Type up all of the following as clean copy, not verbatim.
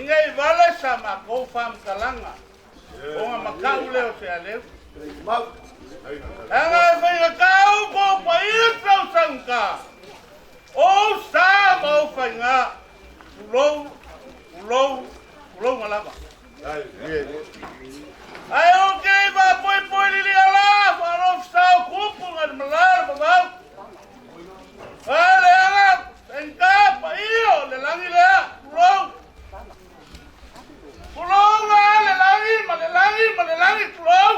Ingei vale sa makou faamatalaga ona matau lea o se aleu. Leaga e faigatau po o paia sausaugata, o ou sa ma ou faiga, tulou, tulou, tulouga lava. Ae ou te le i faapoipoi lilia la, faalofisa o tupu nai le malā o le vavau. A leaga, faigata paia o le lagi lea, tulou. Tulou la le lagi ma le lagi ma le lagi, tulou.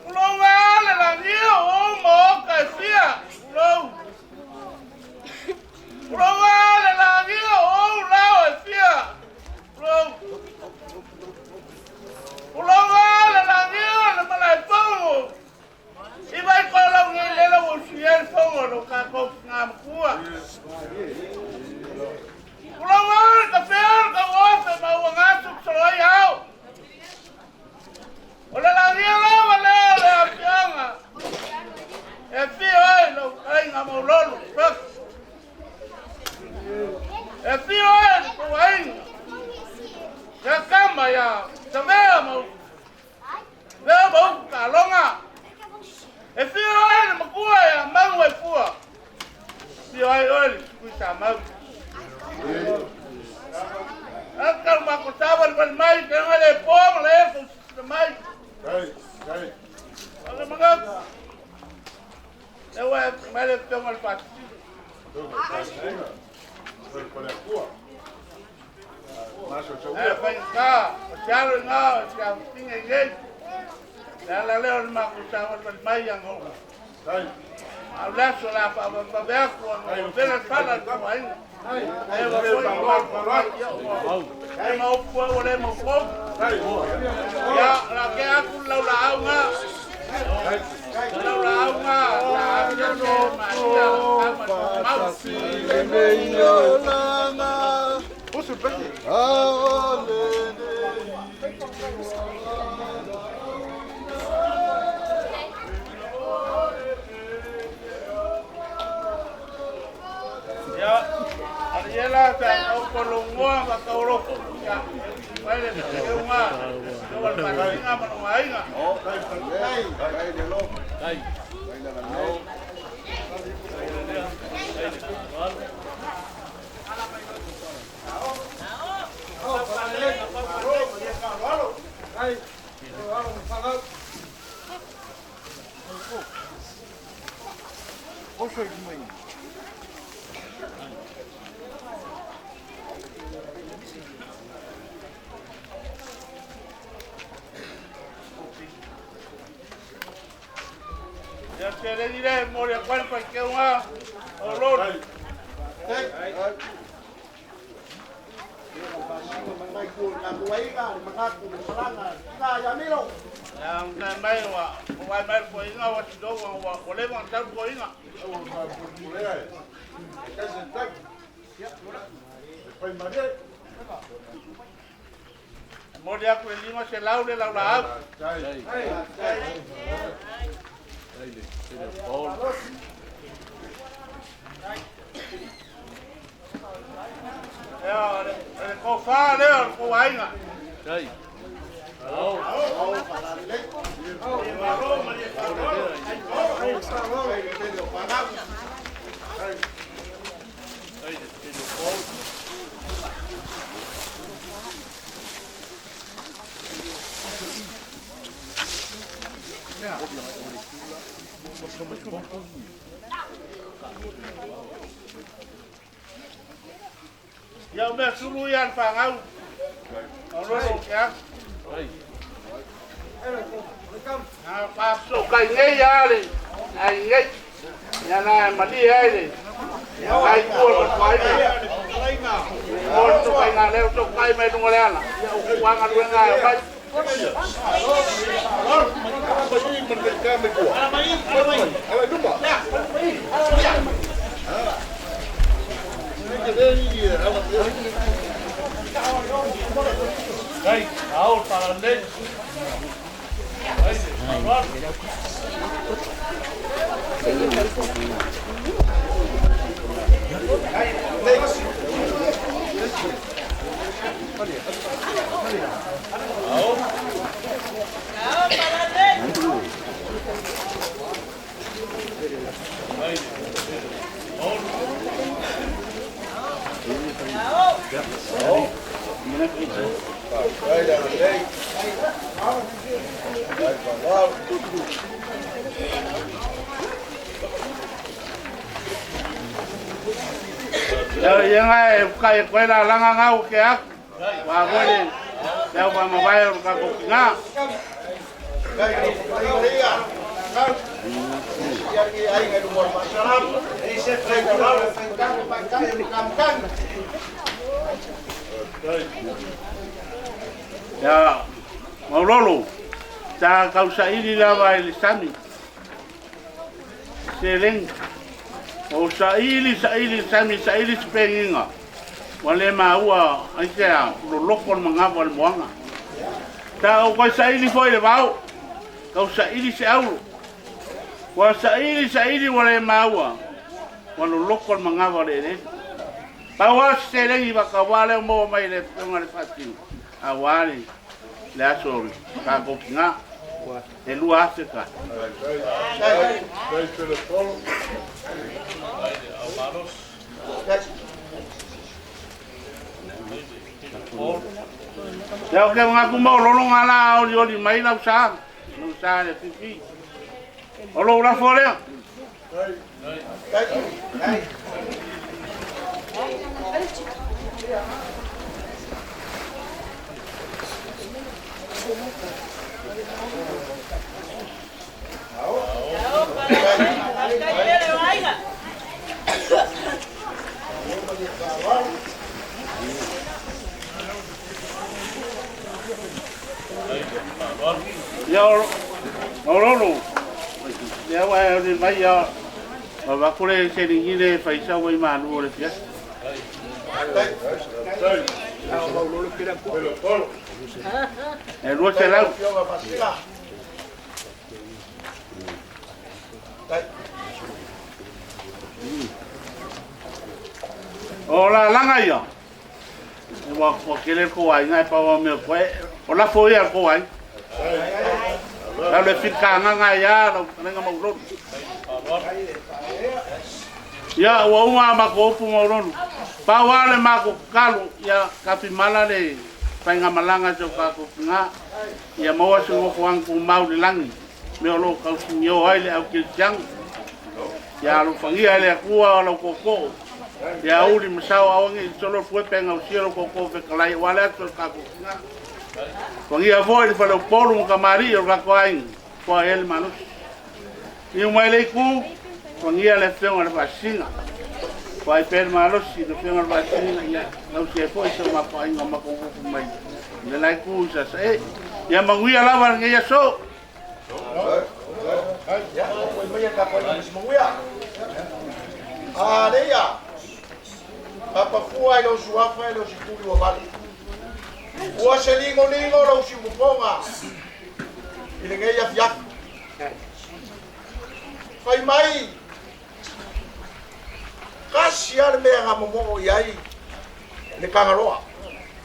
Tulou la le lagi o ou maota e fia, tulou. Tulou la le lagi o ou lao e fia, tulou. Tulou la le lagi o le malaefono i Vaitoelau nei lele ua usuia ai le fono a lo tatou tina matua. Tulou la le tafea o le tauofe ma ua gasu solo ai ao. O le lagia lava lea o le afioaga e afio ai lau aiga Maulolo Sofi. E afio ai le tou aiga ia Kama ia Savea ma Vea ma Upu Taaloga. E afio ai le matua ia Manu e Fua. Afio ai oe le Tuisamau. Aka ma ko sawa le mai te nga le po ma le ko sisina mai. O le manatu. E ua mai le fioga le faasisina. E faigata, o se alo i ngā, o se afutinga i nei. Le ala lea o le matou savalivali mai ia Gou. A o le aso o le a faavavevave atu ona ua vela le fala i le tauaiga. E ua foi i matou e ma upu foi ua le maufou. Ia, o le a tea atu le laulaau na. Le laulaau na, sa asiasi Maria tama i mau. Ia, Ariela, sa tau kolongoa ma taurofo. Ia, mai le faitauga, o le faasiga ma lona aiga. Ia, seleni lea e momoli atu ai le faitauga o Loli. Ia, na mai ua ua mai le toeaina ua siloga ua leva ona sau le toeaina. E momoli atu le 500 le laulaau. Ia, o le tofa lea o le tou aiga. Malo ma le faaaloalo. Ia, o mea sulu ia a le fanau. O lolo o ke atu. Na faafesootai nei lava le ai nei. Ia na e malie ai le ai tua o le toaiga. O le toaiga lea o tokai mai luga o le ala. Ia o ku galuega e mai. Kai, ao paralei. Ia ngai kai koe la langa ngau ke aku. Wa koe le leo pa mawai o ka kokinga. Ia, maulolo, sa kausaili lava i le sami. Seleng, o saili, saili, sami, saili se pengiga. Ua le maua aisea loloko le magafa o le moaga. Sa ou koe saili foi le vao, kau saili se aulo. Ua saili, saili ua le maua, ua loloko le magafa o le eleele. Pau lava se seleni faatauva lea ua maua mai le afioga i le Faasino, aua le aso o le tatou tina, e 2,000 tala. Ia o ke manatu maulolo na la olioli mai lau sa, lau sa le fifi. O lou lafo lea. Ia o lea ua e oli mai ia o avatu le seleni le faisa ua i malu o le fiasi. E 200. O la langa ia. Ua ua kele ko ai ngai pa o me ko o la fo ia ko ai. Lau le fika nga ia lau lenga maulolo. Ia ua uma ma ko upu maulolo. Pa wa le ma ko kalu ia ka fi mala le painga malanga so ka ko nga ia maua se ngofo ang ku mau le langi. Me o lo kau singio ai le au kil chang. Ia alofagia e le Atua o lau koko. Ia uli masao awangi solo fue penga usia lo koko fekalai wale aso le kako kinga. Fangia foi le fale upolu ma kamari o kako ainga. Poa ele malosi. I umai le iku, fangia le fenga le fasinga. Poa i pele malosi le fenga le fasinga ia lau sia foi sa mapainga makongofu mai. Le lai ku sa sa e. Ia manguia lava le ngeia so. Ya, koe mai ka koe ni manguia. A leia. Papa fua i lau suafa i lau sikuli wa vale. Ua se lingo lingo lau si muponga. I le ngei afiafi. Fai mai. Kasi ale mea ngā momoo i ai le kangaloa.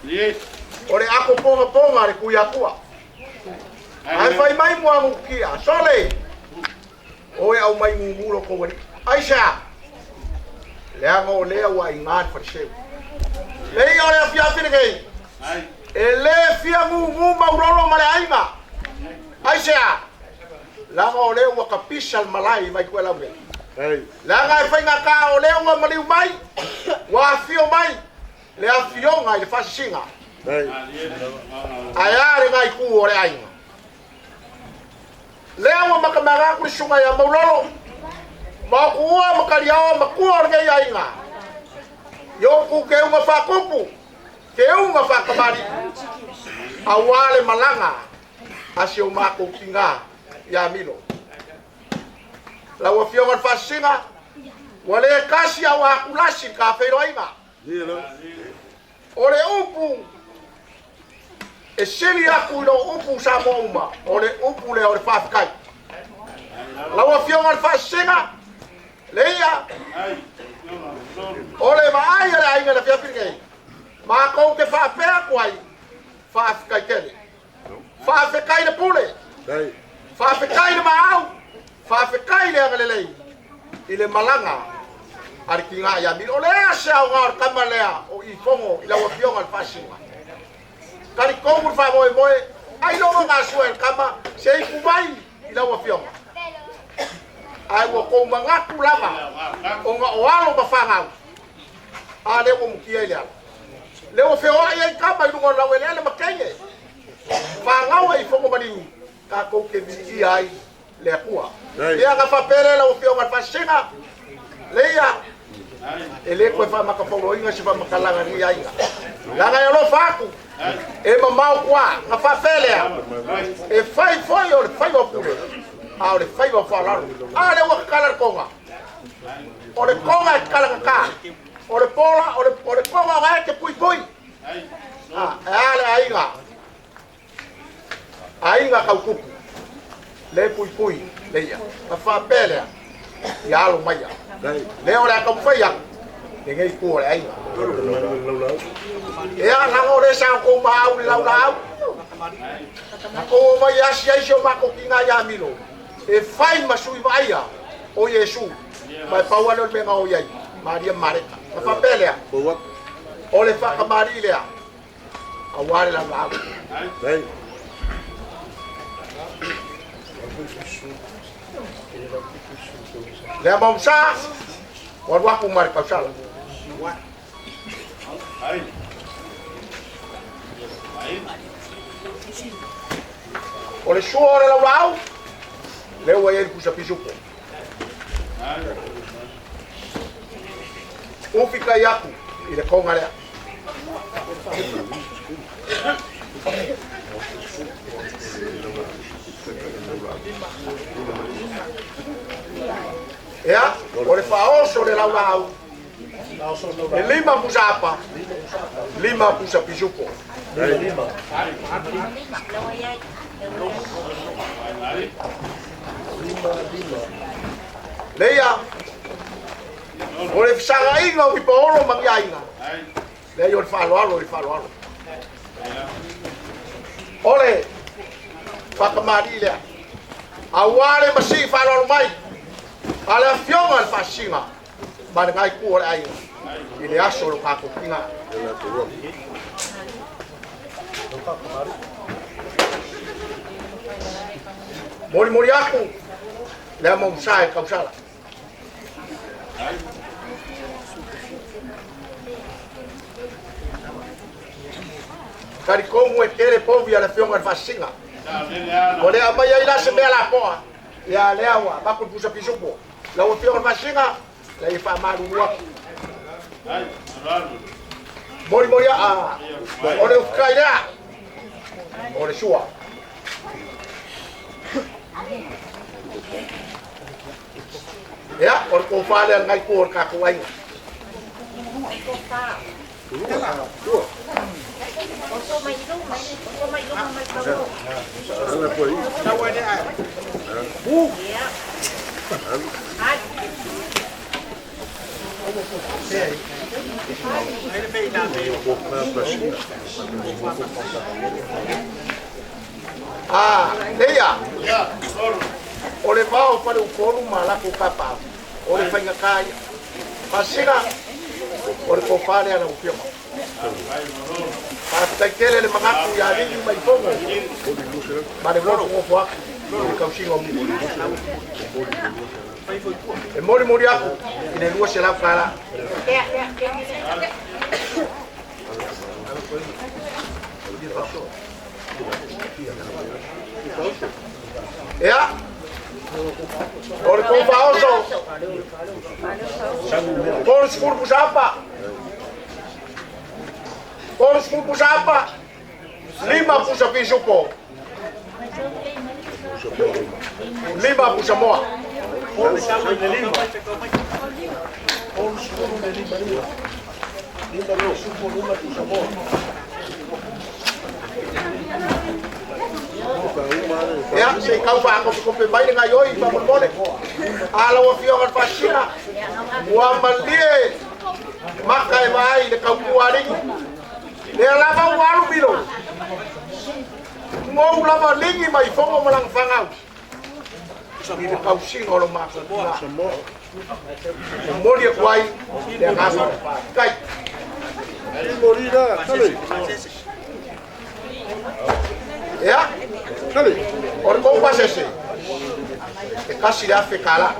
Yes. O le ako ponga ponga le kui akua. Ai fai mai mua ngukia. Sole. Oe au mai ngungulo ko wali. Aisha. Le anga o lea ua i ngā fariseu. Le ia o le afiafi le kei. Ai. E le fia ngungu maurolo ma le aiga. Aisha. Langa o lea ua kapisa le malai mai kue lau Ai. Langa e whainga ka o lea ua maliu mai. Ua afio mai. Le afionga i le whasisinga. Ai. Ai a le ngai ku o le aiga. Lea ua makamanga ku le sunga ia maulolo. Ma o kuua makaliaoa makua o le ngei aiga. Yo ku ke unga whakupu. Ke unga whakamari. Aua le malanga. A si o mako ki ngā ia Milo. Lau afioga le faasisiga ua lē kasi au akulasi le kafeiloaiga. O le upu e sili aku i lou upu sa moa uma o le upu lea o le faafekai. Lau afioga le faasisiga leia Ai. o le vaai a le aiga le afiafi lenei makou te faapea aku ai faafekai tele. Faafekai le pule. Ai. Faafekai le maau. Faafekai le agalelei. I le malaga a le tiga ia Milo. O le a se aoga o le tama lea o Ifogo i lau afioga i le Faasinoga? Talitonu le faamoemoe, ailoga gasua e le tama se ipu mai i lau afioga. Ae ua tou manatu lava ona o alo ma fanau, a lea ua mutia i le ala. Lea ua feoai ai tama i luga o le laueleele ma teine. Fanau a Ifogo maliu, tatou te viia ai le Atua. Ia na faapea lea lau afioga i le Faasisina, leia, e le toe faamatafauloina se faamatalaga i lenei aiga. Leaga e alofa atu, e mamao tua, na faapea lea, e fai foi o le faiva o pule, a o le faiva o faaaloalo. A lea ua tatala le toga. O le toga e tatala tata. O le pola, o le, o le toga o gae te puipui. A, e a le aiga. Aiga tautupu, le puipui leia. Na faapea lea, ia alo maia. Lea o le a taumafai atu, lenei itu o le aiga. Ia, laga o lea sa outou maau i le laulaau. Na tou omai e asi ai si o matou tiga ia Milo, e fai ma sui vaaia o Iesu. Ma e pau lava lea o le mea na o i ai, Maria ma Mareta. Na faapea lea, o le faatamalii lea, aua le laulaau. Lea maumsa, ua alu atu ma le tausala. O le sua o le laulaau, lea ua i ai le pusa pisupo. Ufi kai aku i le konga lea. Ia, o le faaoso o le laulaau, e 5 pusa apa, 5 pusa pisupo. Leia, o le fesagaiga o Ipaolo ma ni aiga, leai o le faaaloalo i le faaaloalo. O le faatamalii lea, aua le masii faaaloalo mai a le afioga i le Faasisiga ma le itu o le aiga i le aso o lo tatou tiga. Molimoli atu le amo sa e tausala. Talitonu e tele povi a le afioga i le Faasisiga. O le aumai ai la se mea lapoa, ia lea ua avatu le pusa pisupo. Lau afioga i le Faasisiga, la e faamalulu atu. Molimoli a o le ufukai lea, o le sua. Ia, o le tofa lea lenei itu o le tatou aiga. A, leia, o le vao o Faleupolu ma latou tapaau, o le faigata ia. Faasisiga, o le tofa lea lau afioga. Faafetai tele le manatu ia alii ma Ifogo ma le nofonofo atu i le tausiga o Milo. E molimoli atu i le $200. Ia, o le tou faaoso, 30 pusa apa, 30 pusa apa, 5 pusa pisupo, 5 pusa moa. Ia, se i tau faakopikopi mai le gaioi faamolemole. A lau afioga i le Faasisiga, ua malie maka e vaai i le tautua a ligi. Lea lava ua alu Milo. Ngou lava ligi mai fogo ma lana fanau i le tausiga o lo matou tina. Momoli atu ai le agaga o le faafetai. Ia, o le kou pasese, e 1,000 tala.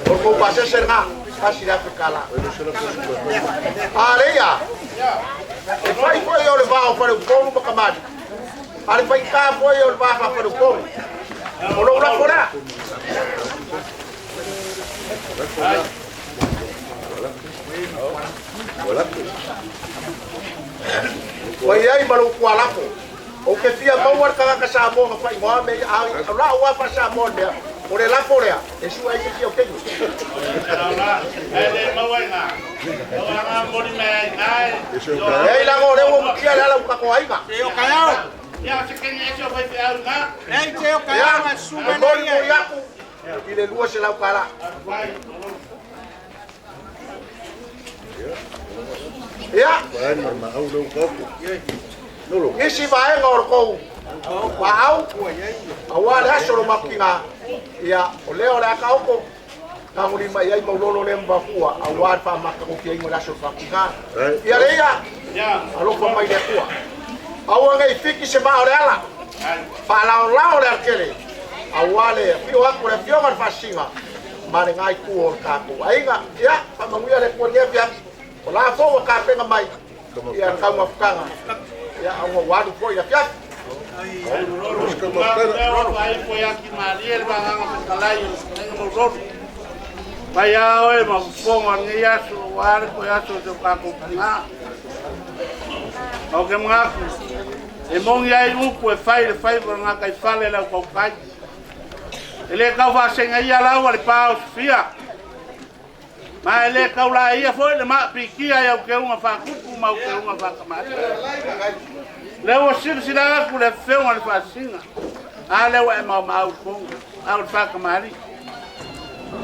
O le kou pasese lena, 1,000 tala. A leia, e fai foi o le vao faleupolu ma kamali. A le fai tā foi o le vaa faleupolu. O lou lafo lea. Ua iai ma lou tualafo. Ou te fia maua le tagata Samoa na faaigoa me a la ua fa Samoa mea. O le lafo lea, e sua ai se isi o keinu. Leai laga o lea ua mutia le ala ua tatou aiga. Ia, e molimoli atu i le 200 tala. Ia, isi vaega o le kou maau, aua le aso lo makiga, ia, o lea o le aka oko, kaguli mai ai maulolo lea mavakua, aua le whaamakagofiaiga o le aso o le faatiga. Ia leia, alofa mai le Atua. Aua nei fiki se maa o le ala, faalaolao le alatele, aua le afio atu o le afioga le faasisiga, ma le ngai tu o le tatou aiga. Ia, faamanuia le Atua i lenei afiafi. O la foi ua tapena mai, ia le taumafataga, ia, ona ua alu foi le afiafi. Mai a oe ma fofoga o lenei aso, ua le toe aso o se tatou tiga. O ke manatu, e moni ai upu e fai le faiva o le gataifale le au tautai. E le tau faasega ia laua le pa o Sofia. Ma e le tau la ia foi le maapikia i au keuga faatupu ma au keuga faakamali. Le ua silasila atu le afioga o le faasisiga. A lea ua e maumau tonu, a o le faakamali.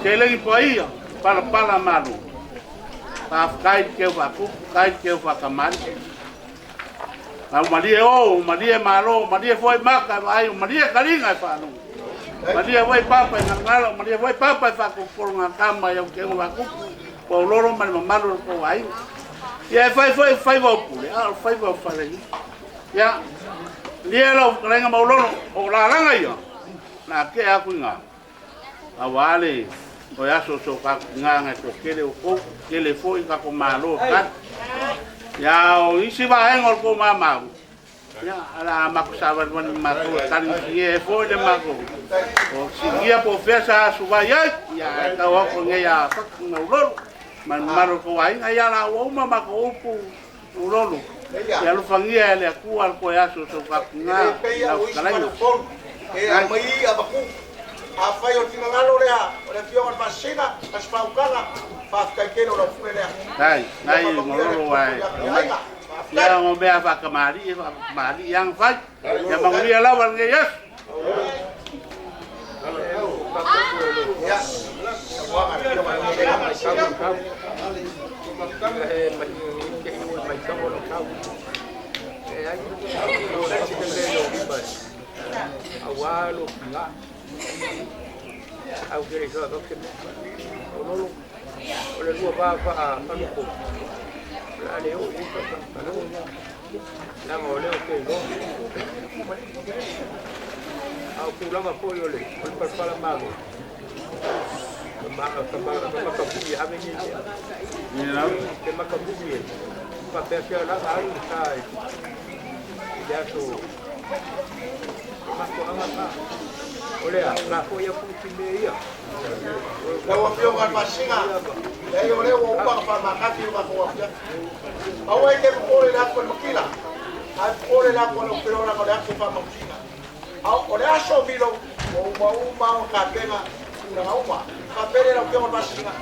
Seleni paia, palapala malo. Faafetai le keu faatupu, faafetai le keu faakamali. Au malie o, malie malo, malie foi maka e vaai, malie kaliga e faalogo. Malie foi papa e galagala, malie foi papa e faakopolo ngā kama i au keuga faatupu, ua ulolo ma le mamalu o le tou aiga. Ia e fai foi faiva o pule, a o le faiva o fale. Ia, lia lau fetalaiga Maulolo, o lalaga ia, na tea atu i ngā. Aua le o aso so ka ngā ngai ko kele o kou, kele foi ka ko malo ka. Ia o isi vaega o le kou mamau. Ia ala mako sa wani mako tani ki e foi le mako. O sigia po fea sa suva ai. Ia tau ako ngai a fak Maulolo. Man maro ko ai ia la o uma mako upu ulolo. Ia alofagia e le Atua le koe aso so ka ngā. E pei Lau o isi fetalaiga. faleupolu, e aumai a maku. Afai o le finagalo lea, o le afioga o le faasisiga, ma se faautaga, faafetai tele o lau pule lea. Nai, Ia nai faamanuia le Maulolo Atua ai. i le aiga. Faafetai. Ia ngo mea faakamali e faakamali yang fai. Ia manuia lava lenei aso. Ia, sauaga le afioga i le Faasisiga. Lau afioga i le Faasisiga, leai o lea ua uma ona faamakati le matou afiafi. Aua e te popole i le afu o le makila, ae popole le afu o le opelola o le afu faamausiga. O le aso o Milo, ua uma uma ona tapena tulaga uma. Faapele lau afioga i le Faasisiga,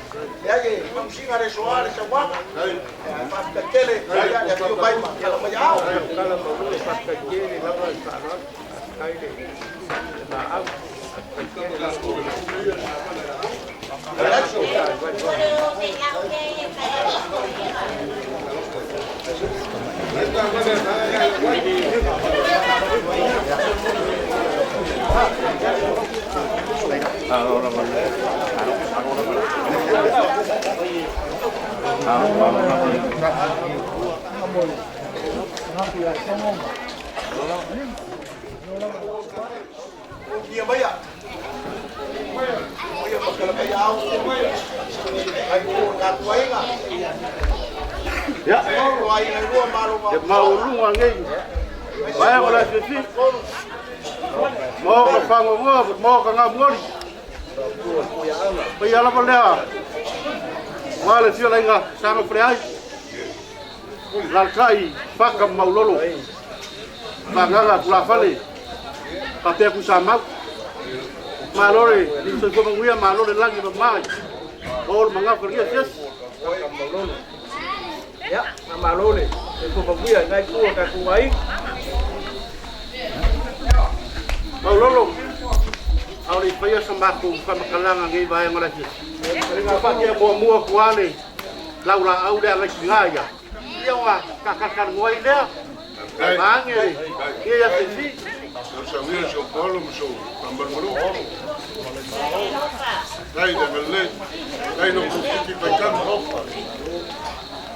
leai e mausiga le soa le sauaga. Ae faafetai tele ia le afio mai ma tala mai ao. Ia, e mauluga nei. Vaega o le afiafi. Mo ka fagogoa, mo ka ngamuoli. Paia lava lea. Ua le fiolaiga saga faleai. Lalatai Faka ma Maulolo. Magaga tulafale. Faapea Kusamau. Malo le soifua manuia, malo le lagi ma mai. O le magafa le siasi. Ia, na malo le soifua manuia i nai pua tatou aiga. Maulolo, a o le faia sa matou faamatalaga nei vaega o le afiafi. Faatea muamua atu le laulaau le agai tiga ia. Ia ua kakakanoa ai lea. Maage ia afiafi.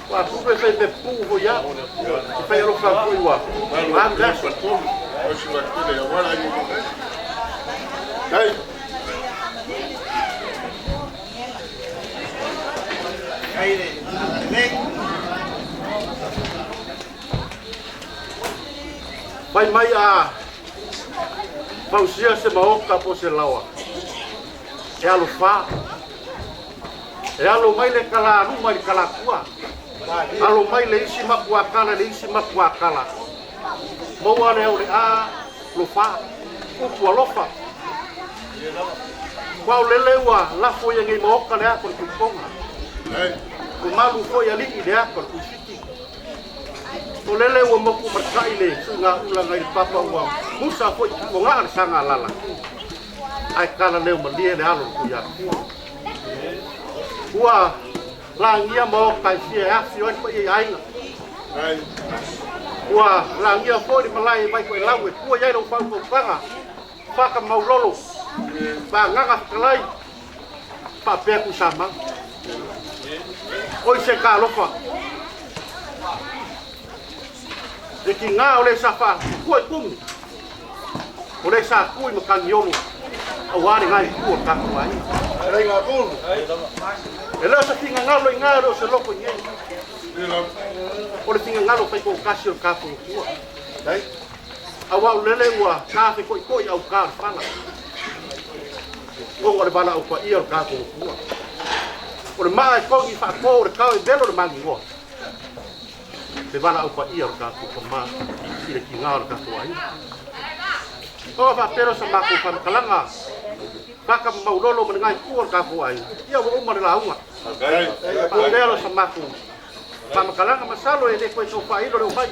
Ua pupe sai pe pu fo ia. I fai alofa atu i ua. Maage le aso. Fai mai a fausia se maoka po se laoa. E alo fa. E alo mai le kala aluma i le kalatua. Alo mai le isi mapuakala le isi mapuakala. Maua le au le a lo fa. Upu alofa. Ua o lele ua lafo ia nei maoka le ako le kuiponga. O malu foi alii le ako le kuifiti. O lele ua moku matai le suiga ulaga i le papa ua musa foi ua gaa le saga lala. Ai kala leo malie le alo le kuiatua. Ua lagia maoka i fia e afi o ai paia i aiga. Ua lagia foi le malae mai koe lau e pua i ai lau faufaufaga. Faka Maulolo, Magaga fetalai, faapea Kusamau. Oi se kalofa. Le kiga o le sa faatua i kumu. O le sa tu i makangiolo. Auā le ngai tu o le tatou aiga. E le o se figagalo i ngā le o se loko i nei. O le figagalo fai toatasi o le tatou Atua. Auā o lele ua tafe koikoi au ka o le fala. Ona o le valaau paia o le tatou Atua. O le maa e kogi faato o le kao e velo le magigoa. Le valaau paia o le tatou tama i le kiga o le tatou aiga. O faapea sa matou faamatalaga. Faka ma Maulolo ma le ngai tua o le tatou aiga. Ia ua uma le lauga. Faapea sa matou faamatalaga masalo e le koe tau faailo le omai.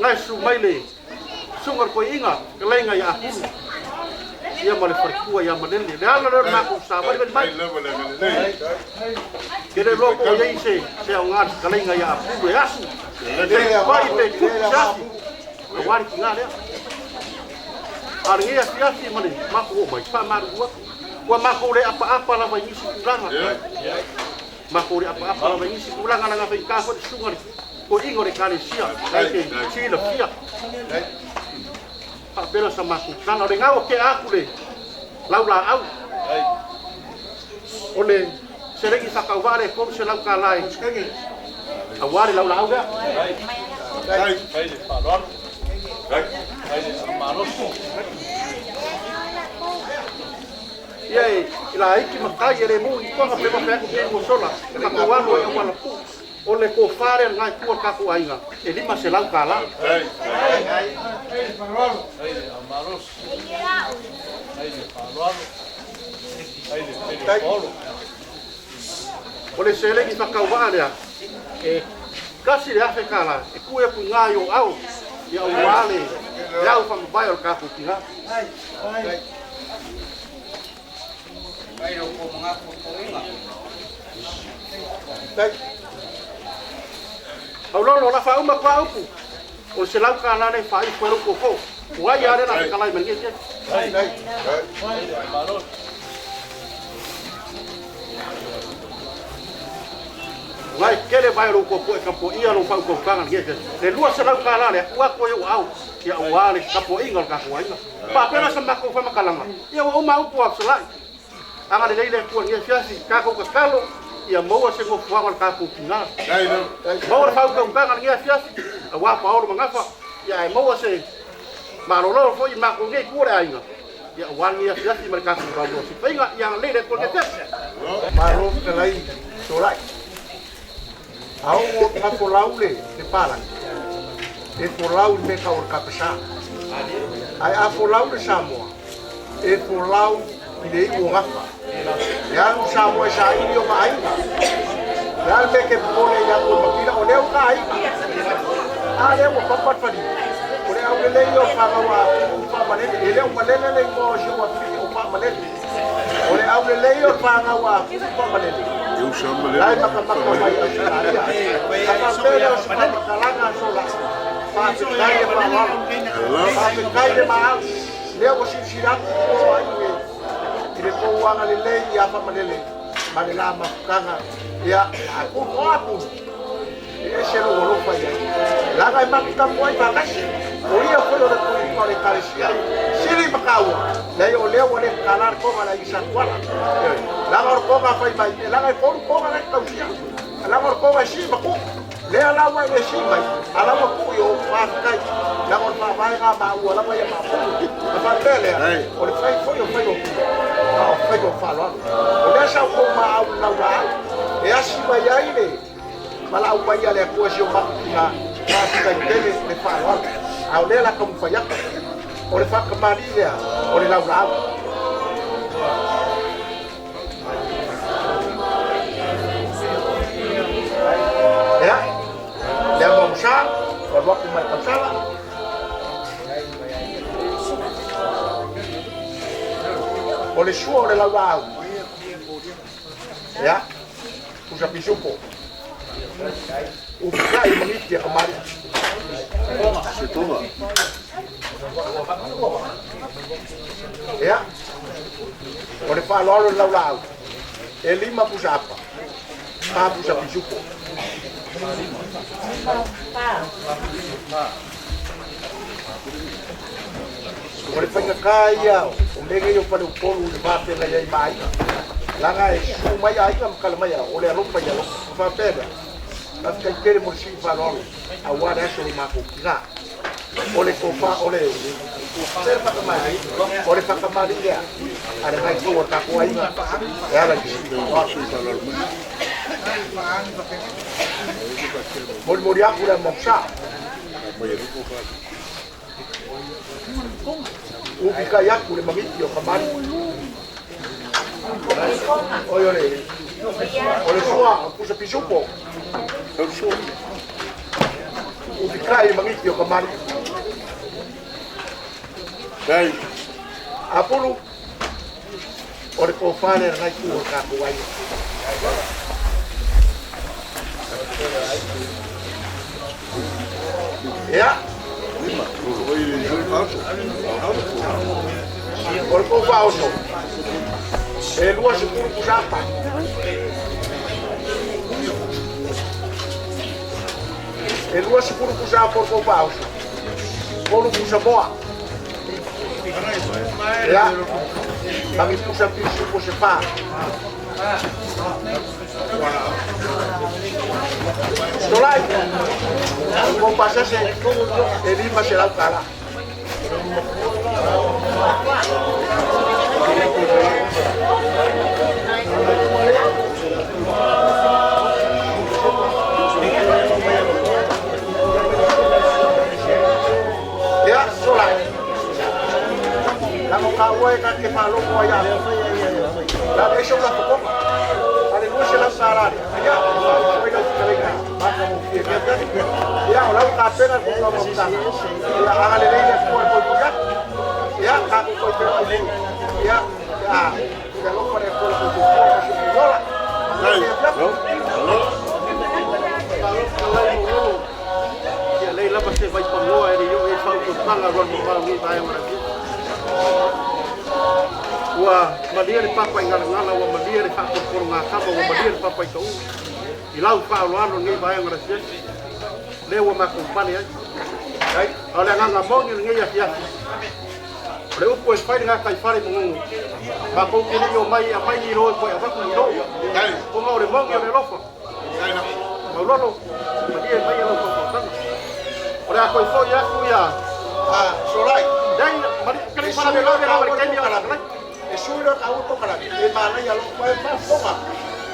Ngai su mai le suga le koiiga kalaiga ia Apulu. Ia ma le faletua ia Malele. Le ala lea o le matou savali vali mai. Ke le loa po o iai se aoga le fetalaiga ia Apulu e asu. Pe pai pe tupu se afi. Auā le tiga lea. A o lenei afiafi ma le matou oo mai, faamalulu atu. Ua matou le apaapa lava i nisi tulaga. Matou le apaapa lava i nisi tulaga laga faigata foi le susuga le koiiga o le Ekalesia. Ai te silafia. Faapea sa matou tala. O le gau o tea atu le laulaau. O le seleni faatauvaa le 300 tala e auā le laulaau lea. Ia e laiti matai e le mu i tonga pe mafe atu te ua sola. Tatou alu ai auala pu. O le tofa lea lenā i tua o le tatou aiga e 500 tala. O le seleni faatauvaa lea e 1,000 tala e tui atu i ngā i o au ia auā le Le au whamawai o le kākou tina. Aulolo la whauma kwa upu. O se lau ka lale wha i wharu ko fo. Ua ia le la kalai ma nge. Ngai kele vai ro ko ko e kapo ia lo whau ko kanga nge. Le lua se lau ka lale ua ko yo au. Ia ua le kapo inga ka ko inga. Pa pena sa mako fa makalanga. Ia o ma upu a salai. Anga le leile ku nge fiasi ka ko ka kalo ia moa se ngo fuanga ka ko pinga. Moa fa ko kanga nge fiasi. A wa pa oro mangafa. Ia e moa se malolo foi ma ko nge ku re ainga. Ia wa nge fiasi mar ka ko ba si fainga ia leile ku nge fiasi. Malo ka lai solai. Au o ka folau le le pala. E folau me ka o ka pesa. Ai a folau le Samoa. E folau i le iu o gafa. E alu Samoa e saili o maaiga. E alu me ke popole ia ku makila o leo ka aiga. A lea ua papa le faliu. O le aulelei o fagau a pu'u faamalele. E lē o malele le igoa o si ou afii o faamalele. O le aulelei o fagau a pu'u faamalele. Lai makamaka mai Ausetalia. A faapea lea o se faamatalaga solai. Faafetai le faaaloalo. Faafetai le maau. Lea ua silasila atu o ai i le tou agalelei ia faamalele ma le la mafutaga. Ia apulu o apulu. E ese lou alofa i ai. Laga e matou tapuai faatasi. O ia foi o le puiuga o le Ekalesia. Sili ma kaua. Leai o lea ua le tatala le koga le aiga Satuala. Ioe. Laga o le koga fai mai. E laga e tolu koga la e tausia. Laga o le koga e sii ma tuu. Lea la ua e le sii mai. A la ua tuu i o faafetai. Laga o le faavaega maua lava ia maapulu. Na faapea lea, o le fai foi o faiva o pule. A o faiva o faaaloalo. O lea sa outou maau i le laulaau. E asi mai ai le valaau mai a le Atua si o matou tina, faafetai tele le faaaloalo. A o lea la taumafai atu, o le faatamalii lea o le laulaau. Ia, lea mamusa, ua alu atu ma le tausala. O le sua o le laulaau. Ia, pusa pisupo. Ufikai mangiti a kamari. Ia, o le faaaloalo le laulaau. E 5 pusa apa, 4 pusa pisupo. O le faigata ia o mea nei o faleupolu i le vafeagai ai ma aiga. Laga e susu mai aiga ma kala mai o le alofa i alofa. Ma faapea lea, faafetai tele mo le sii faaaloalo aua le aso o le matou tina. O le tofa, o le se le whakamali, o le whakamali lea, a le ngai tou o le tatou aiga, e ala i le sii faaaloalo. Molimoli atu le amausa. Upi kai atu le mangiti o kamali. Oi o le sua, o pusa pisupo. Upi kai le mangiti o kamali. Apulu, o le tofa lea lengai tu o le tatou aiga. Ia, o le tofa oso, e 20 pusa apa. E 20 pusa apa o le tofa oso. 3 pusa moa. Ia, magi pusa pisu po se fa. Solai, o pasase e 5 se lau tala. Ia, Solai. Lama ka ua e ka ke whaaloko ai a. La le eso la pokonga. A le 200 tala le. Ia, oi lau whitalenga. matagofie i lenei afiafi. Ia, o la ua tapena le tou taumafataga. Ia agalelei le Atua i le toitoi atu. Ia, tatou toe feiloai nei. Ia, pe a i alofa le Atua i le tou soifua ma si ou ola. Manuia lenei afiafi. Malo fetalai Maulolo, ia lei lava se vaipanoa e le i oo i ai le faautautaga alualumamao i lenei vaega o le afiafi. Ua malie le papa i Galagala, ua malie le faapolopologatama, ua malie le papa i Taua i lau faaaloalo i lenei vaega o le afiafi, lea ua matou pale ai. A o le agaga moni o lenei afiafi, o le upu e fai le gataifale i Manono, matou te le i omai e aumai ni lo e toe avatu ni lo, ona o le moni o le alofa. Maulolo, malie maia lau faautautaga. O le a toe foi atu ia Solai. Dai, malie, E sui loa taua le polokalame. E sui loa taua le polokalame. E manaia loa e faafofoga.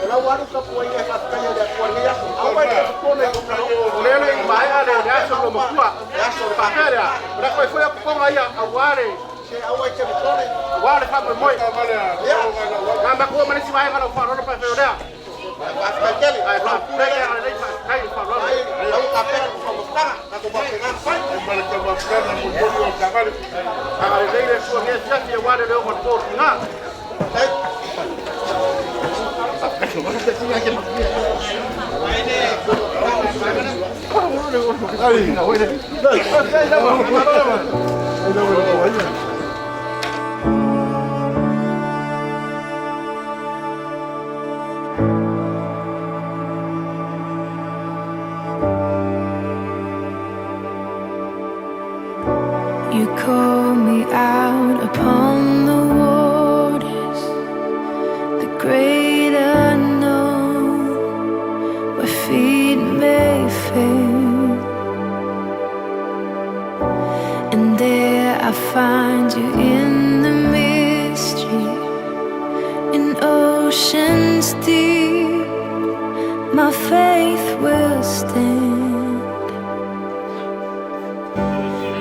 O la ua alu tapuaiga e faafetaia i le Atua i lenei aso. Aua e te totona i lou talofa. O lea le i maea le aso lua matua. Le aso le Faapea lea, o le a toe foi atu toga ia aua le Se aua e te totona. Aua le faamoemoe. Ia. Na matua ma le isi vaega lau faaaloalo pe afai o lea. Faafetai tele. Ae faafetai le agalelei, faafetai le faaaloalo. Ai, la ua tapena le taumafataga, tatou faapena ona fai. Agalelei le Atua i lenei afiafi aua le leo o le po o le tina. You call me out upon the waters, the great unknown, where feet may fail. And there I find you in the mystery, in oceans deep. My faith will stand.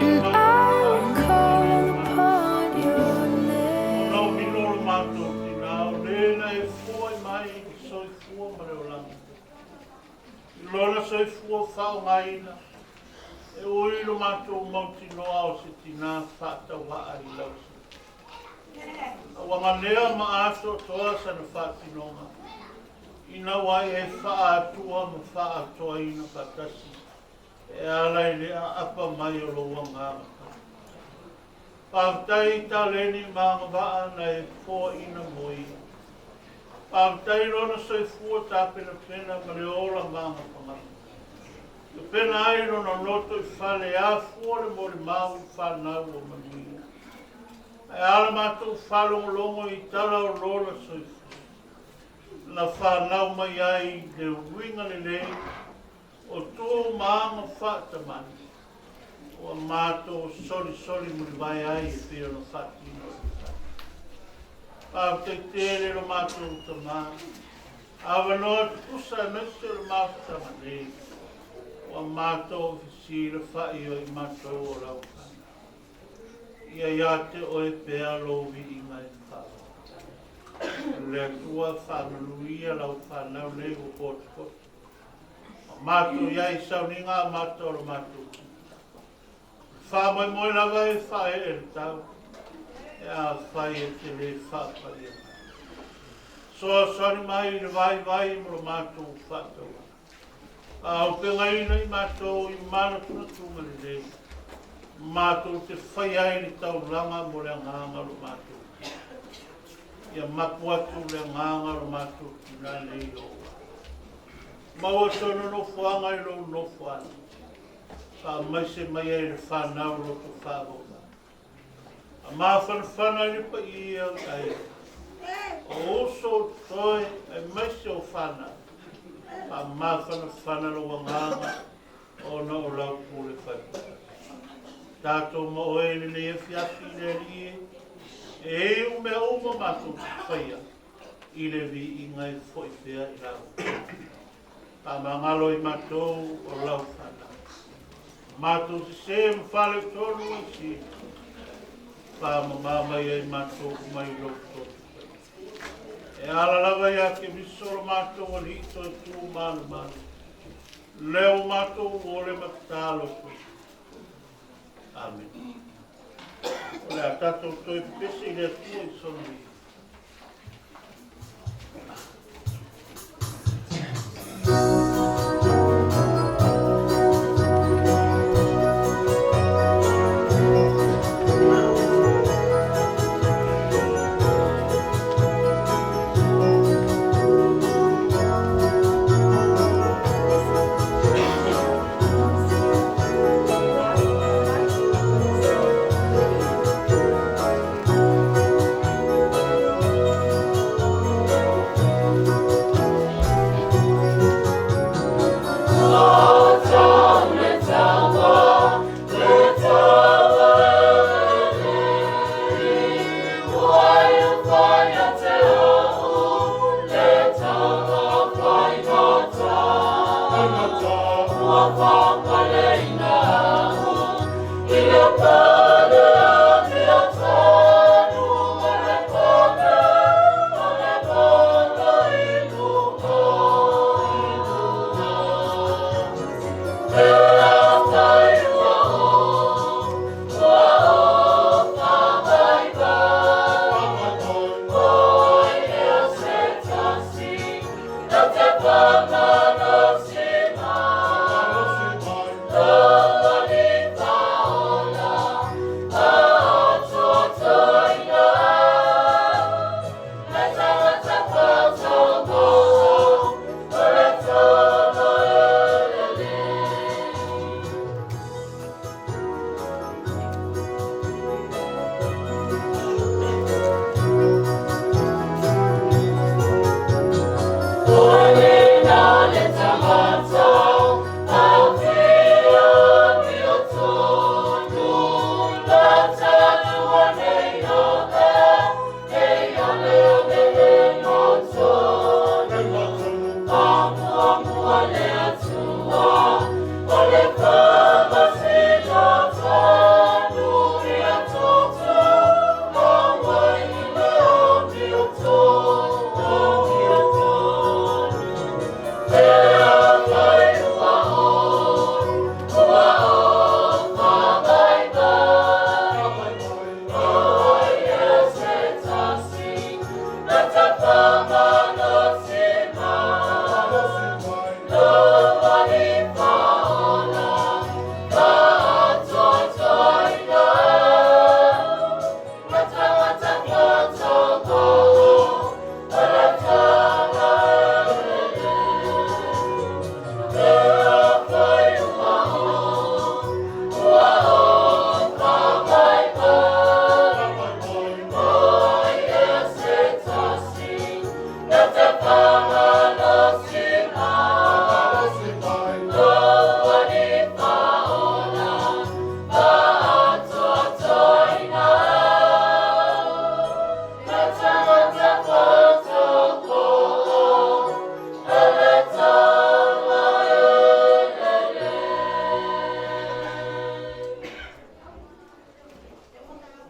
And I will call upon your name. Lau lilo lo matou tina, o le na e foai mai i le soifua ma le olaga. I lona soifua faaaogaina, e ui lo matou mautinoa o se tina faatauvaa i lausa. A ua ganea ma atoatoa sana faatinoga, ina ua e faaatua ma faaatoaina faatasi e ala i le aapa mai o lou Agaga Paia. Faafetai i taleni ma agavaa na e foaina mo ia. Faafetai i lona soifua tapenapena ma le ola magafagafa. Tapena ai lona loto i fale e afua le molimau i fanau ua manuia. Ae a la matou faalogologo i tala o lona soifua, na fanau mai ai le uiga lelei o tu ma aga faatamala, ua matou solisoli mulivae ai e pei ona faatino e le fale. Faafetai tele lo matou tama, avanoa tutusa aemaise o le mafutaga nei, ua matou fesilafai ai matou o lau fanau. Ia ia te oe pea lou viiga e faavae. Le Atua faamanuia lau fanau nei ua potopoto. Ma matou i ai i sauniga a matou o le matou tino. Faamoemoe lava e faaee le tau, e afai e te le faapaia mai. Soasoani mai i le vaivai mo le matou faatauaga. Faaaupegaina i matou i manatunatuga lelei, matou te faia ai le taulaga mo le agaga o lo matou tino. Ia mapu atu le agaga o lo matou tina nei i lou alo. Maua sona nofoaga i lou nofoalii. Faamaise mai ai le fanau loto faavauvau. A mafanafana i le paia o le aiga, o uso o totoe aemaise o fanau, faamafanafana lou agaga ona o lau pule faifaipea. Tatou ma oe i lenei afiafi i le Alii e, e iu mea uma matou te faia i le viiga e foi pea i lau. Faamagalo i matou o lau fanau. Matou sese ma faaletonu ai sili. Faamama mai ai matou uma i lou toto paia. E ala lava ia Keriso lo matou Alii toe tu malumalu. Lea ua matou o le ma tatalo atu ai. Amene. O le a tatou toe pepese i le Atua i sona viiga.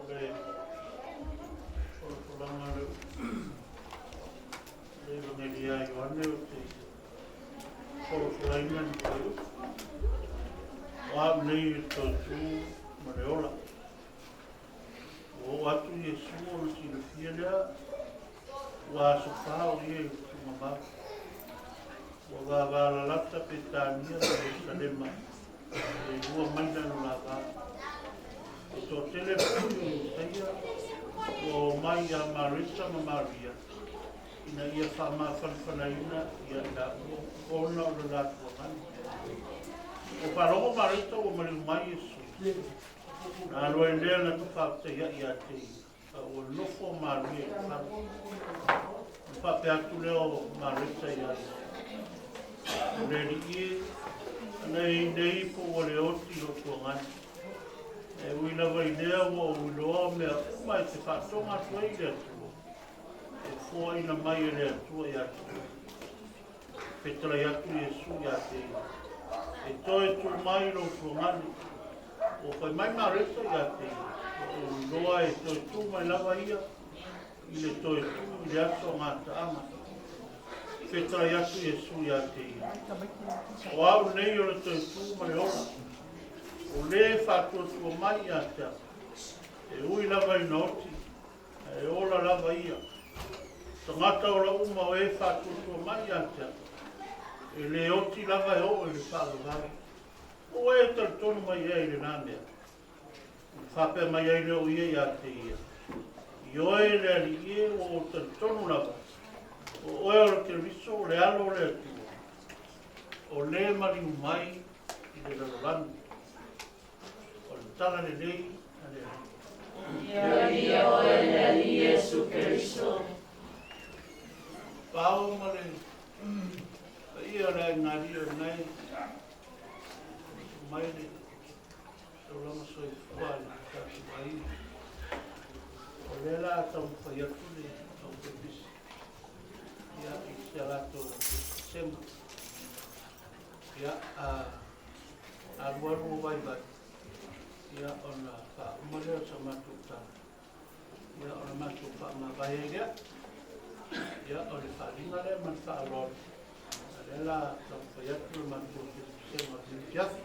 O le folafolaga o le Evagelia a Ioane ou te folafolaina ni fuaiupu. O au nei o le toetū ma le ola. Ua oo atu Iesu ona silafia lea ua aso fa o ia i le tuugamau. Ua vavalalata Petania ma Ierusalema e 2 maila le lava. E toatele pui o Iutaia ua omai ia Mareta ma Maria ina ia faamafanafanaina ia i laua ona o le latou agani. Ua faalogo Mareta ua maliu mai Iesu. Na alu ai lea na faafetaiai ia te ia, a ua nofo Maria i le fale. Ona faapea atu lea o Mareta ia Iesu, O le Alii e, ana e i nei po ua le oti lou tuagani. Ae ui lava i lea ua ou iloa mea uma e te faatoga atu ai i le Atua, e foaina mai e le Atua ia te oe. Fetalai atu Iesu ia te ia, E toe tū mai lou tuagani. Ua fai mai Mareta ia te ia, Ua ou iloa e toe tū mai lava ia i le toe tū i le aso gataaga. Fetalai atu Iesu ia te ia, O au nei o le toetū ma le ola, o lē e faatuatua mai ia te au, e ui lava ina oti, ae ola lava ia. O tagata ola uma o e faatuatua mai ia te au, e lē oti lava e oo i le faavavau. Ua e talitonu mai ea i lena mea? Ona faapea mai ai lea o ia ia te ia, Ioe le Alii e, ua ou talitonu lava, o oe o le Keriso, o le Alo o le Atua, o le maliu mai i le lalolagi. O le Tala Lelei a le Alii. Viia oe le Alii Iesu Keriso. Pao ma le paia o le aiga alii o lenei mai le taulaga soifua i le tatou aiga. O lea la a taumafai atu le aufaipisinisi ia i si a latou sema. Ia a alualu o vaivai ia ona faauma lea o sa matou tala ia ona matou faamavae ai lea. Ia o le faaaliga lea ma le faaaloalo a lea la taumafai atu le matou pesepesega o lenei afiafi.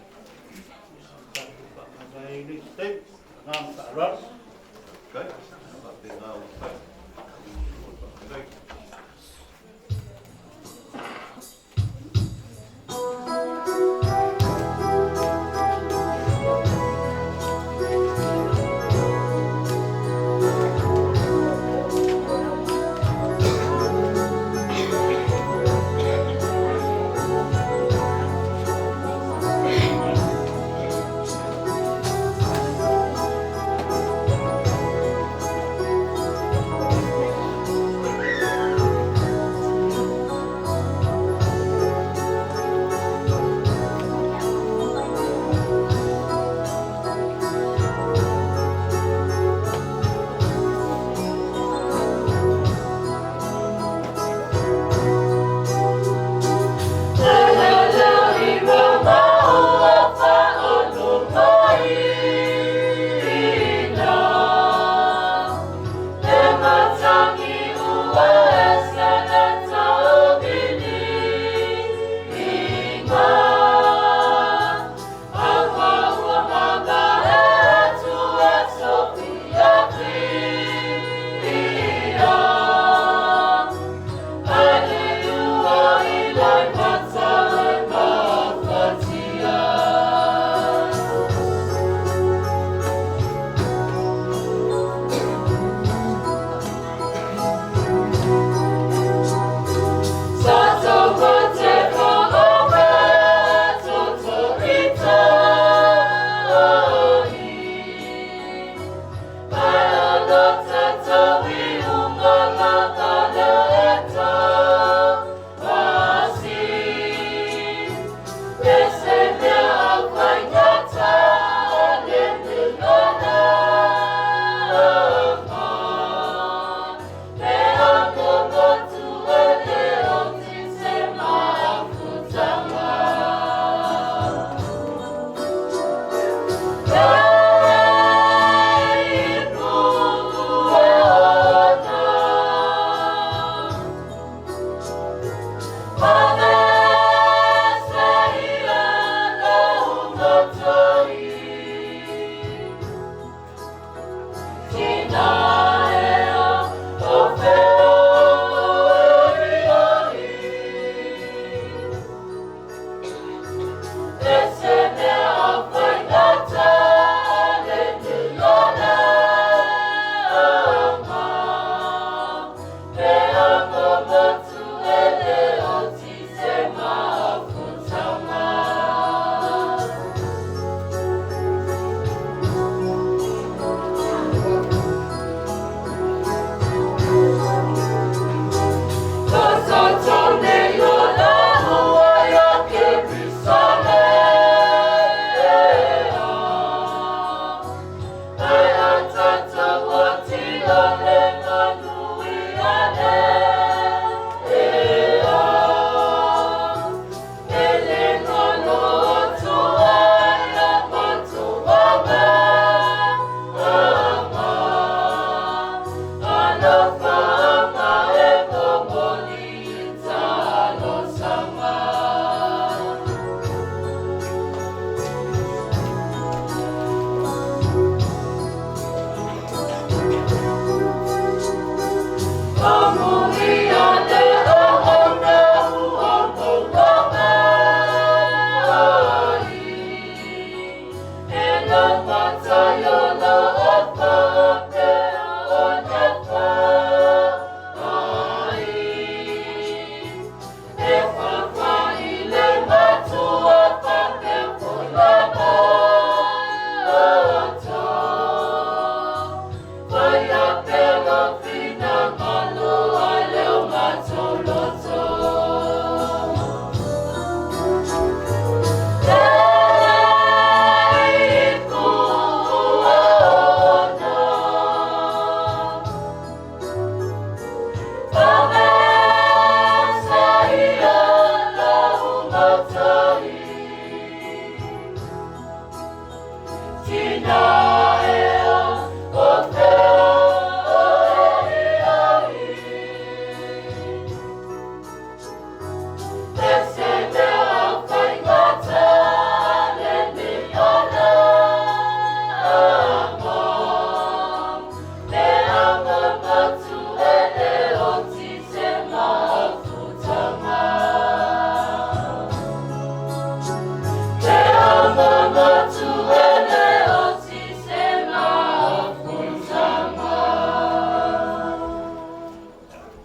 Ia ona tatou faamavae ai lea i se taimi. Ma le agaga faaaloalo. Faapena ua fai. Faafetai.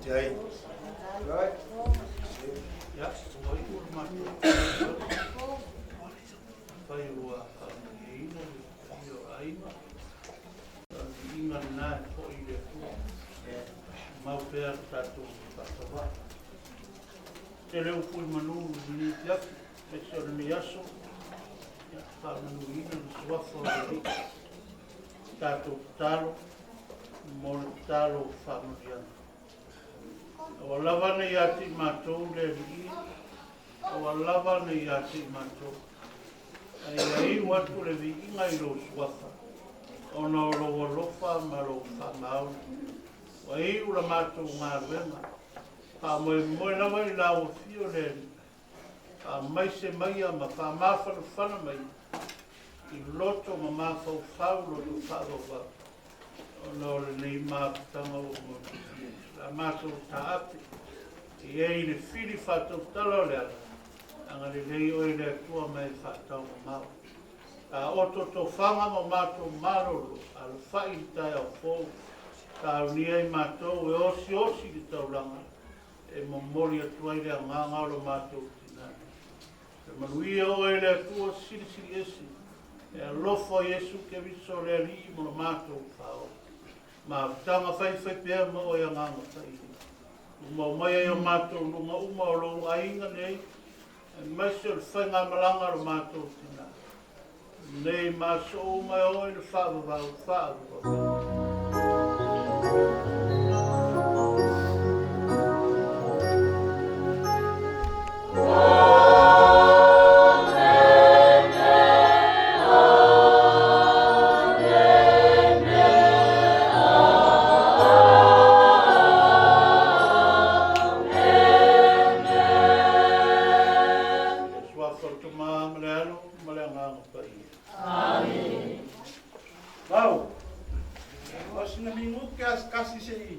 Ia, ua iu le matou tatou. Afai ua faamalieina le paia o aiga, o le viiga lena e foi i le Atua. Mau pea le tatou faatauva'a. Tele upu i manu i lenei afiafi, aemaise o lenei aso, ia faamanuiina le suafa o le Alii. Tatou tatalo mo le tatalo faamanuiaga. Aua lava ne ia te i matou le Alii, aua lava ne ia te i matou, ae ia iu atu le viiga i lou suafa, ona o lou alofa ma lou faamaoni. Ua iu la matou galuega, faamoemoe lava i lau afio le Alii, faamaise maia ma faamafanafana maia i loto ma mafaufau loto faavauvau, ona o lenei mafutaga ua motusia. La matou taape e i ai le fili faatautala o le ala, agalelei oe le Atua ma e faataumamao. Taoto tofaga ma matou malolo, alafai i le taeao fou, saunia i matou e osiosi le taulaga, e momoli atu ai le agaga o lo matou tina. E manuia oe le Atua silisili ese, e alofa Iesu Keriso le Alii mo lo matou Faaola. Mafutaga faifai pea ma oe agaga paia. Tumau mai ai o matou luga uma o lou aiga nei, aemaise o le faigamalaga o lo matou tina. Nei ma aso uma e oo i le faavavau faavavau. Suafa o le Tama ma le Alo ma le Agaga Paia. Amene. Mau, o sina minuke a kasi se i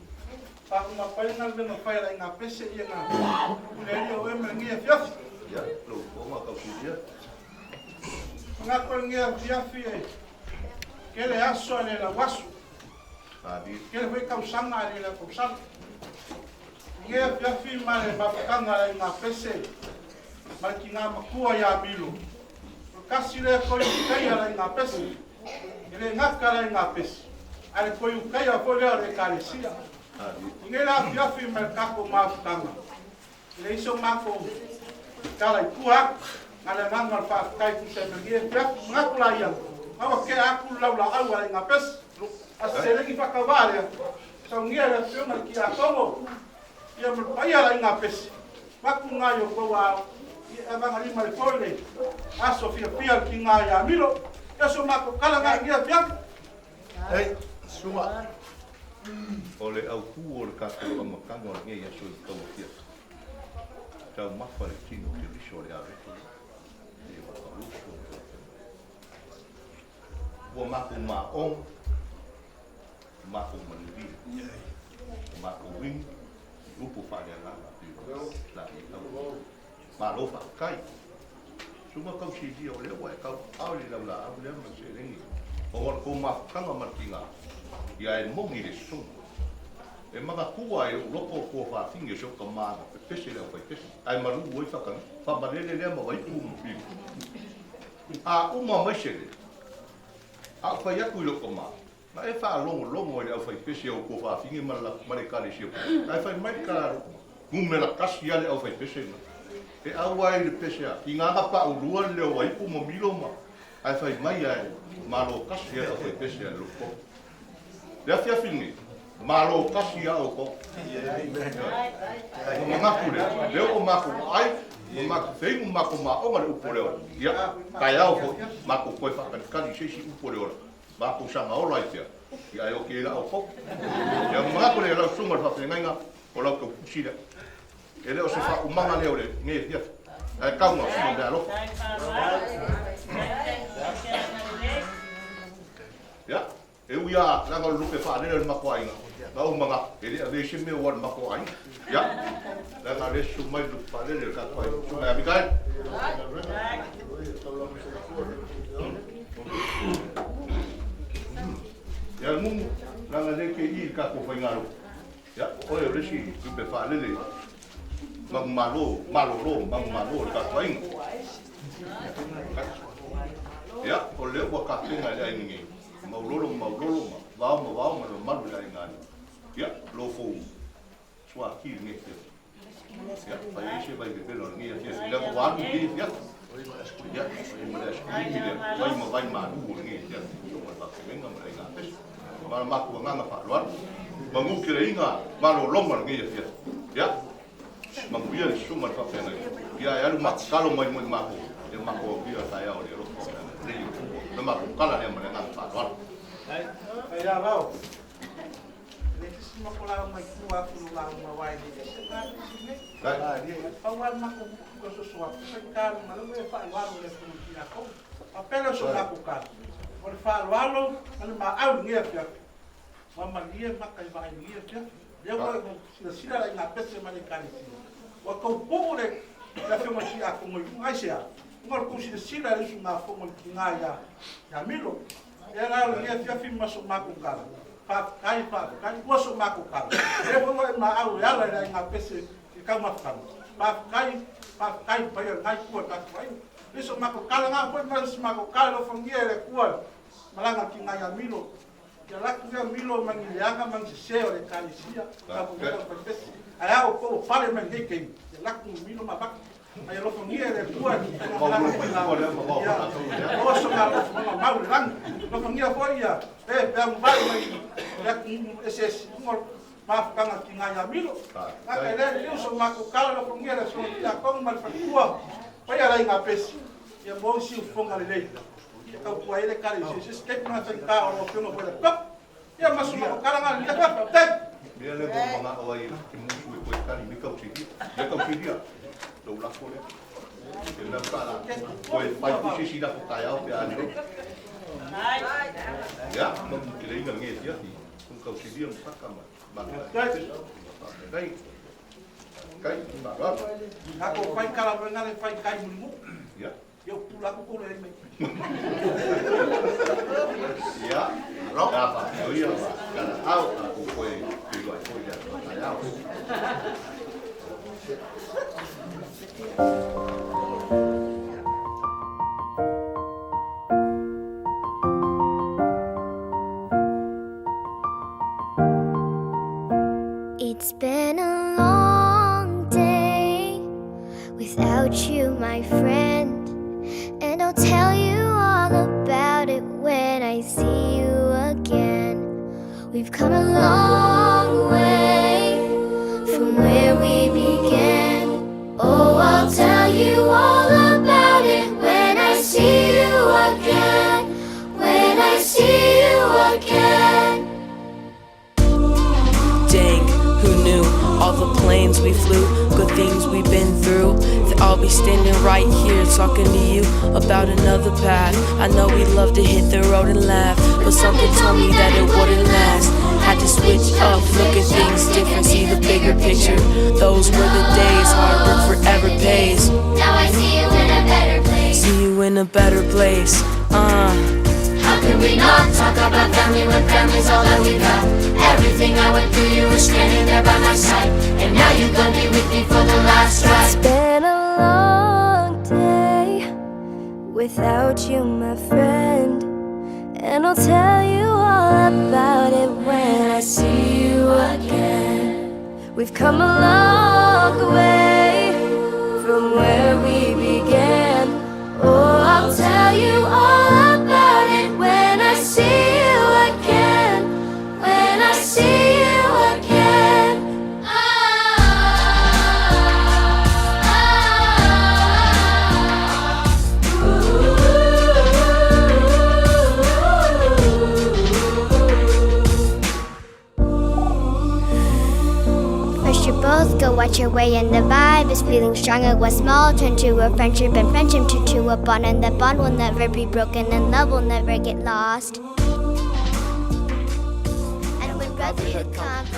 whakumapai ngā le whai la ngā pese i ngā kuleli o e me ngia fiafi. Ia, lo o ma kau silia. Ngā koe ngia fiafi e ke le aso le la wasu. Ke le hui kausanga le la kausanga. Ngia fiafi ma le mafutanga la ngā pese ma ki ngā makua ia milo. O kasi le koi ukaia la ngā pese. E le ngaka la ngā pese. A le koi ukaia foi lea o le ekalesia. I nei la afiafi ma le kako mafutanga. E le iso mako tala i tua aku. Nga le agaga o le faafetai tusa i malie fiafi. Manatu la ia. Aua ke aku lau la au a ngā pese. A se selegi whakawā lea. Saunia le afioga le kiakongo. Ia ma le paia la ngā pese. Maku ngā i o kou ao. I e vangalima le foi le aso fiafia le ki ngā ia milo. Ia so mako kala ngā ngia fiafi. Ei, sunga. O le autū o le tatou amataga o lenei aso i tau afiafi. Taumafa le tino o Keriso o le avete e ua taluso o le Ua matou maoga, ua matou manuia, ua matou uinu i upu faaleagaga pei ona laei au. Malo faafetai. Suma tausilia o lea ua e tau aao i le laulaau lea ma le seleni ona o le tou mafutaga ma le tiga ia e moni le sosoga. E manatua ai lou loto o tuafafine o si ou tama na pepese le aufaipese ae malu ai whakani, whamalele lea ma waipu ma pili. A uma mai se leo, a ou fai atu i lou tama, na e faalogologo i le aufaipese o tuafafine ma le ekalesia ae fai mai le tala a lou tama, numera tasi lava le aufaipese lena. E au ai i le pese a tiga na paulua le leo waipu ma milo ma ae fai mai ae malo tasi lava le aufaipese a le loto. Le afiafi lenei, malo tasi a outou. Ua manatu lea, lea ua matou vaai, ua matou feinu ma matou maoga le upu o le ola. Ia, taeao foi, matou toe faatalitali i se isi upu o le ola, matou saga ola ai pea, ia ae oti ai la outou. Ia, ua manatu lea, lau susuga i le faafeagaiga, o lau tautusi lea. E le o se faaumaga lea o lenei afiafi, ae tau na o sina mea alofa. Ia, e ui lava leaga o le lupe faalele o le matou aiga, na ou manatu, e le avea i se mea ua le matou aiga. Ia, leaga o lea e susu mai le lupe faalele o le tatou aiga. Susu mai Abikaele. Ia, Mumu, leaga o lea e te i i le tatou faigalotu. Ia, o oe o le isi tupe faalele manumalo, malolo, manumalo o le tatou aiga. Ia, o lea ua tapena e le aiga nei, Maulolo ma Maulolo ma Vao ma Vao ma le mamalu o le aiga nei. Ia, lo outou suati i lenei afiafi. Ia, fai ai se vaivevela o lenei afiafi, leaga ua alu lenei afiafi. Ia, fai ma le aisikulimi lea, vai ma vai malu o lenei afiafi, i le faafeagaiga ma le aiga pese. Ma le matou agaga faaaloalo. Manu keleiga maloloma lenei afiafi. Ia, manuia le susuga i le faafeagaiga. Ia, e alu ma tatalo mai mo i matou, ia matou aulia taeao i le alofa o le agalelei o le Atua. O le matou tala lea ma le agaga faaaloalo. Ai, ia vao. Le isi ma ko lauga i tua atu i lauga aua e le ese na isi nei. Pau lava le matou upu soso atu, fai talo ma le e faaaloalo le afioga i Tiakono. A pele o so matou tala, o le faaaloalo ma le maau i lenei afiafi. Ua malie maka i vaai i lenei afiafi. Lea ua silasila le aiga pese ma le ekalesia. Ua tou puu le afioga i Tiakono i luga. Aisea? Ona o le tou silasila i le usugafono i le tina ia Milo. Lea la o lenei afiafi ma so matou tala. Faafetai, faafetai, ua so matou tala. Lea foi ua e maau e ala i le aiga pese i le taumafataga. Faafetai, faafetai i le paia o lena itu o le tatou aiga. Le so matou tala na foi ma se matou tala alofagia e le Atua le malaga a le tina ia Milo. Ia alu atu lea Milo ma ni leaga ma ni sese o le ekalesia, tapuaiga o le faipese. Ae a outou o pale mai lenei taimi, ia alu atu Milo ma avatu. Ai alofagia e le Atua le faigamalaga faigā. Ia maua so matou mau i le lagi. Alofagia foi ia e pe aguvai mai i atunuu eseese ona o le mafutaga tina ia Milo. Gata i lea liliu so matou tala alofagia le Afioga ia Tiakono ma le faletua paia le aiga Pesi. Ia maua le siufofoga lelei. Ia tautua ai le Ekalesia i se isi taimi na faigata o lau Afioga foi le Papa. Ia ma so matou tala na ia faafetai. Mea lea ua manao ai e musu e toe tali mai tausilia. Ia tausilia lou lafo lea. E mea faala toe fai foi se isi lafo taeao pe a lelei. Ia, ma mutileina lenei afiafi. Kung tausilia ma saka ma manu. Kai. Kai, faaaloalo. Tatou fai kala foi na le fai kai mulimu. Ia. Ia pula atu kou le mai. Ia, la fa ia ma kana au a ko koe feiloai foi le aso taeao. It's been a long day without you, my friend. And I'll tell you all about it when I see you again. We've come a long way from where we began. Oh, I'll tell you all about it when I see you again. When I see you again. Dang, who knew? All the planes we flew, good things we've been through. That I'll be standing right here talking to you about another path. I know we love to hit the road and laugh, but something told me that it wouldn't last. Had to switch up, look at things different, see the bigger picture. Those were the days, hard work forever pays. Now I see you in a better place. See you in a better place. How can we not talk about family when family's all that we got? Everything I went through, you were standing there by my side. And now you're gonna be with me for the last ride. It's been a long day without you, my friend. And I'll tell you all about it when I see you again. We've come a long way from where we began. Oh, I'll tell you all about it when I see you again. When I see you again. First you both go watch your way and the vibe is feeling stronger. One small turn to a friendship and friendship turn to a bond, and that bond will never be broken and love will never get lost. And when brotherhood comes,